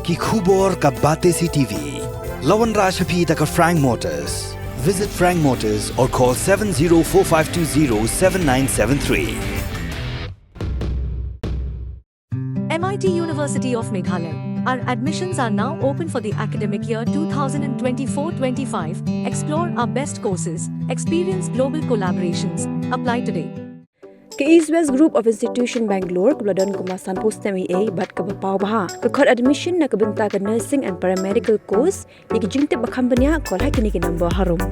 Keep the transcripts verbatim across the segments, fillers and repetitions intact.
Ki khubor ka Batesi T V. La wanrah sha phi da ka Frank Motors. Visit Frank Motors or call seven zero four five two zero seven nine seven three. M I T University of Meghalaya. Our admissions are now open for the academic year two thousand twenty-four twenty-five. Explore our best courses, experience global collaborations. Apply today. Ka East West Group of Institution Bangalore kaba la don kumba sanphew snem eiei bad kaba paw bha ka khot admission na ka bynta ka nursing and paramedical course. Ïa ki jingtip ba kham bniah, call ha kine ki number harum.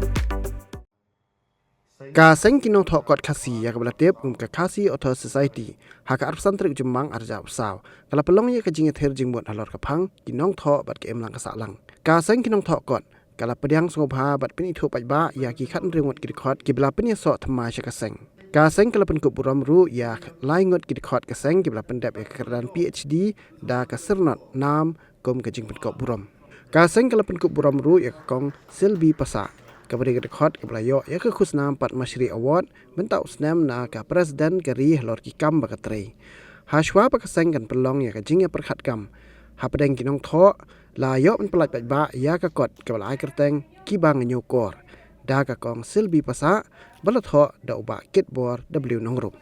Ka seng ki nongthoh kot Khasi ïa kaba la tip kum ka Khasi Authors Society ha ka arphew san tarik Jymmang arhajar arphew saw ka la pynlong ïa ka jingïathir jingmut halor ka phang ki nongthoh bad ka imlang ka sahlang. Ka seng ki nongthoh kot ka la pdiang sngewbha bad pynithuh paidbah ïa ki khathynriew ngut ki dkhot kiba la pynïasoh thymmai sha ka seng. Ka seng ka la pynkup burom ruh ïa lai ngut ki dkhot ka seng kiba la pyndep ïa ka kyrdan P H D da ka syrnod nam kum ka jingpynkup burom. Ka seng ka la pynkup burom ruh ïa ka Kong Silbi Passah kaba dei ka dkhot kaba la ïoh ïa ka khusnam Padma Shri Award mynta u snem na ka President ka ri halor ki kam ba ka trei. Hashwa ba ka seng kan pynlong ïa ka jingïapyrkhat kam hapdeng ki nongthoh, la ïoh ban pyllait paidbah ïa ka kot kaba la ai kyrteng Kiba Nga Ñiewkor. Da ka Kong Silbi Passah ba la thoh da u Bah Kitbor W Nongrum.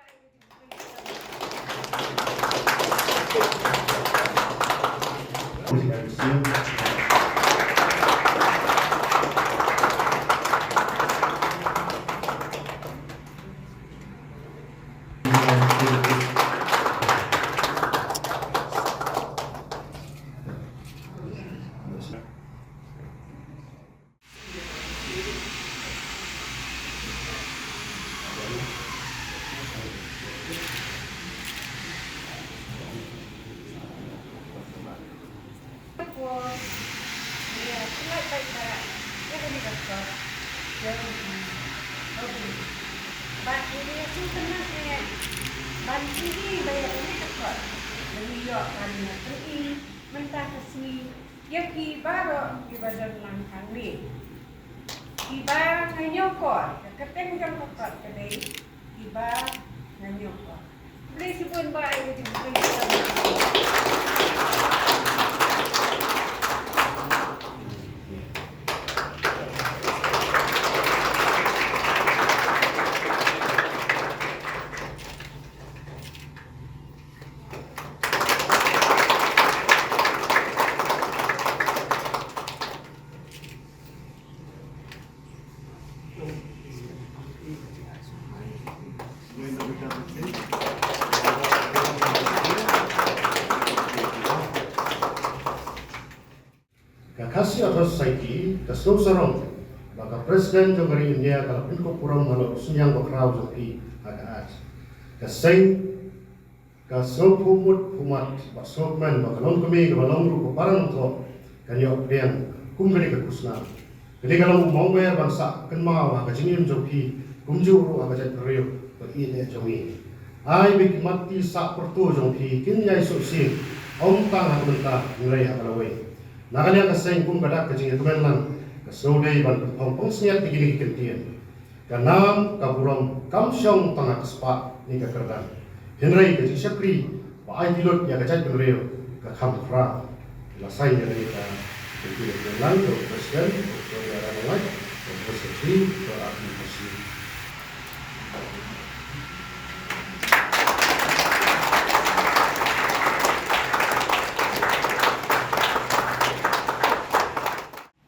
Mynta ka sngi ïa phi baroh kiba don lang hangne. Kiba Nga Ñiewkor, ka kyrteng jong ka kot ka dei Kiba Nga Ñiewkor. Khublei shibun ba ai ka jingkhublei. Ka Khasi Authors Society ka sngewsarong ba ka President jong ka ri India ka la pynkup burom halor u synñiang bakhraw jong phi ha ka art. Ka seng ka sngewphuh mut phuh mat bad sngewkmen ba ka longkmie kaba long ruh ka para nongthoh kan ïoh pdiang kum kane ka khusnam. Kane ka long u mawmer ban sah kynmaw ha ka jingim jong phi kumjuh ruh ha ka jaitbynriew ba ïeit jong ngi. Ai ba ki mat ti sah pyrto jong phi kin ïai suk sien ym tang ha ka bynta hynrei ha ka lawei. Na ka liang ka seng kum ka dak ka jingïakmen lang ka sngewdei ban pynphong pynsngiat ïa kine ki kyntien. Ka nam ka burom kam shong tang ha ka spah ne ka kyrdan. Hynrei ka jingshakri ba aiti lut ïa ka jaitbynriew ka kham khraw. La saiñ ïa kane ka kyntien ka President, Doctor Lalailalai, Secretary, Doctor R P Khasi.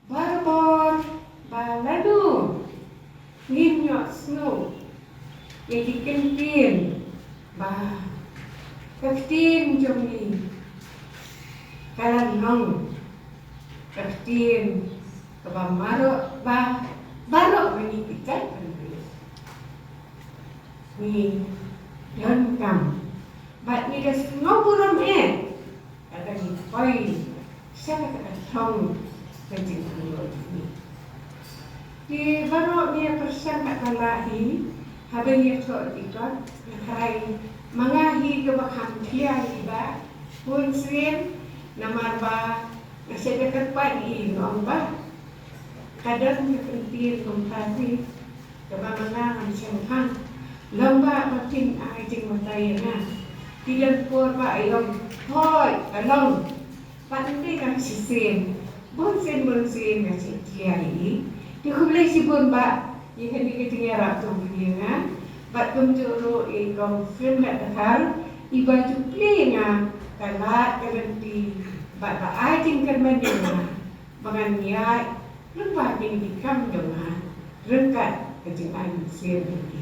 Barabor ba lano ngim ïohsngew ïa ki kyntien ba ka ktien jong ngi ka la long ka ktien kaba baroh ba baroh ba ngi ki jaitbynriew ngi donkam bad ngi da sngewburom eh. Kata ngi poi sha kata ka thong ka jingkyrkhu jong ngi. Te baroh ngi ïa pyrshang katba lah hi haba ngi ïathoh ki kot, ngi tharai ma nga hi kaba kham khia hi ba bun sien namar ba nga shu da kyrpad ïa i, nga ong ba ka don ka kyntien kumta hi. Kaba ma nga ngam shym hap. Long ba ma phin ai jingbatai ïa nga. Ki don por ba i ong hooid ka long. Bad ym dei tang shisien, bun sien bun sien nga shu jia ïa i. Te khublei shibun bah ïa kane ka jingïarap jong phi ïa nga. Bad kumjuh ruh i kong Fimlet Dkhar, iba ju plie ïa nga ka lad ka lynti bad ba ai jingkyrmen ïa nga ba ngan ïaid lyngba kine ki kam jong nga ryngkat ka jingai mynsiem jong i.